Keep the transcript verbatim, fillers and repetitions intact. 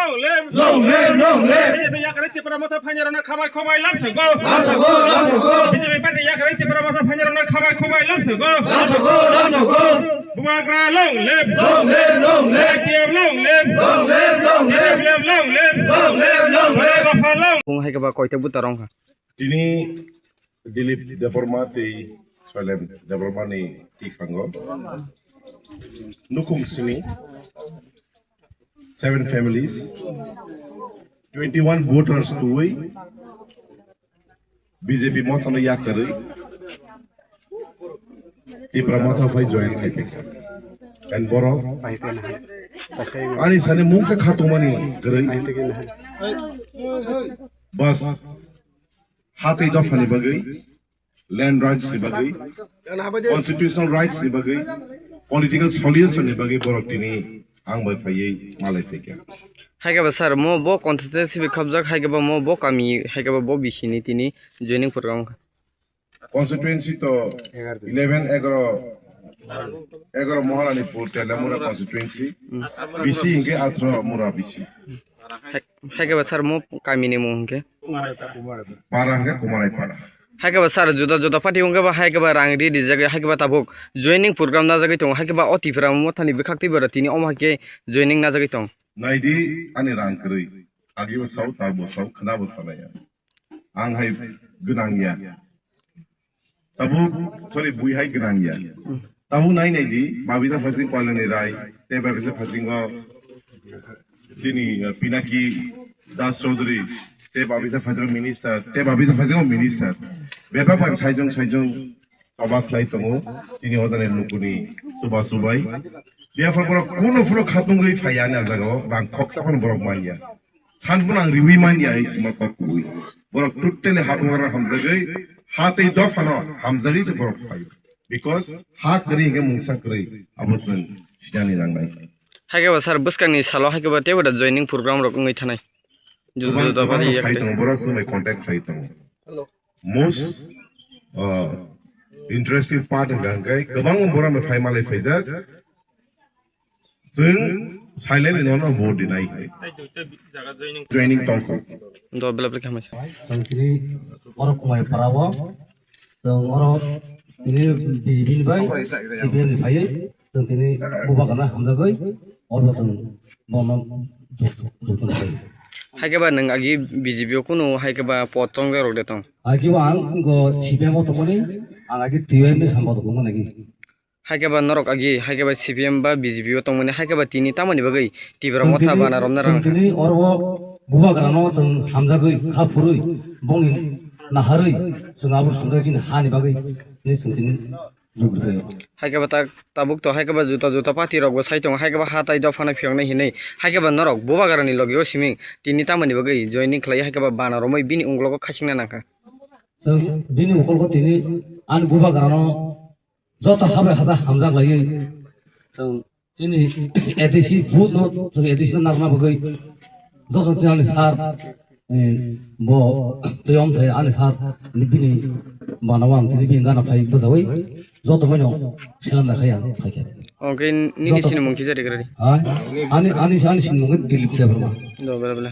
Long live! Long live! Long live! B J P yakarwi Tipra Motha phainarokno khabai khubai lamsokgo. Lamsokgo, lamsokgo. B J P party yakarwi Tipra Motha phainarokno khabai khubai lamsokgo. Lamsokgo, lamsokgo. Bubagra long live! Long live! Long live! T F long live! Long live! Long live! T F long live! Long live! Long live! Dopha long. Bung hai khe ba koita buta rong kha. Tini Dilip Debbarma tei Soilem Debbarma ni twifango nukhung simi seven families, twenty one voters twi B J P mothano yakarwi Tipra motha phai join khai phaikha. And borok ani sani mungsa khatungmani kwrwi bas hatwi dophani bagwi, land rights ni bagwi, constitutional rights ni bagwi, political solution ni bagwi borok tini ang bai phaiwi malai phaikha. Hai khe ba sir, mo bo constituency bai khobjak, hai khe ba mo bo kami, hai khe ba bo bisini tini joining program wngkha. Constituency to eleven, egaro, egaro Maharanipur, Teliamura constituency, bisi hinkhe atro mura bisi. Hai, hai khe ba sir, mo kami ni mung hinkhe? Para hinkhe Kumarai para. Hai khe ba sir, juda juda party wngkhe ba hai khe ba rang ri rijagwi, hai khe ba tabuk joining program najagwi tongo, hai khe ba o Tipra mothani bwkhak twi bwrwi tini omo hai khe joining najagwi tong. Naidi ani rang kwrwi, agibo sao, tabo sao, khwnabo sanaya. Ang hai gwnang ya. Tabuk, sorry, bui hai gwnang ya. Tabuk nai nai di, Babita Phasing Koilani Rai, tei Babita Phasingo chini, uh, Pinaki Das Chaudhary, tei Babita Phasingo minister, tei Babita Phasingo minister. Bebak bai saijong saijong toba khlai tongo, chini odani lukuni chuba chubai. Therefore, borok kuno phano khatungwi phaiya ani ah jagao, rang khoksa phano borok manya. Sanphano ang riwi manya hai sima kok kuwi. Borok totally ha bubagra hamjagwi, ha tei dophano hamjagwi se borok phaio. Because ha kwrwi hinkhe mungsa kwrwi, abo chwng sinani nangnai. Hai khe ba sir, bwskangni salo hai khe ba teibo da joining program rok wngwi thanai. Juda juda bari phai tongo, borok chwng bai contact khlai tongo. Most, uh, interesting part wngkha hwnkhe kwbangma borok no phai malai phaijak. Chwng silent no no vote dinai. Joining tongkha. Do belap lekha mai. Chwng tini oro Kumai parao. Chwng oro tini B J P ni bai C P M ni phaiwi. Chwng tini bubagrano hamjagwi oro chwng bono juktum phaiwi. Hai khe ba nwng agi B J P o kunu hai khe ba pot chongjak rok de tong? Hai khe ba ang go C P M o tongmani, ang agi T U M ni sambo tongmani agi. Hai khe ba norok agi, hai khe ba C P M ba B J P o tongmani, hai khe ba tini tamoni bagwi Tipra motha bana romna rang. Chwng tini oro bubagrano chwng hamjagwi kha phurwi bongni naharwi chwng abo hamjagwi chini hani bagwi ni chwng tini Hai khe ba ta-, tabuk to hai khe ba juta juta party rok bo sai tongo, hai khe ba ha tai dophano phiyoknai hinwi, hai khe ba norok bubagrani logi o simi tini tamoni bagwi joining khlai, hai khe ba bana romwi bini unglogo khachingna nangkha. Chwng bini unglogo tini ani bubagrano joto habai haja hamjak laiwi chwng chini A D C booth no chwng A D C no narwkna bagwi joto tini ani sir Eh, bo tei om thai ani sir ni bini bana wang tini bini gana phai bwjawi joto maino seleng da khai ang phai khe. Oke, nini sini mung kisa regrari. Ha? Ani, ani, ani sini mung Dilip Debbarma. Do bela bela.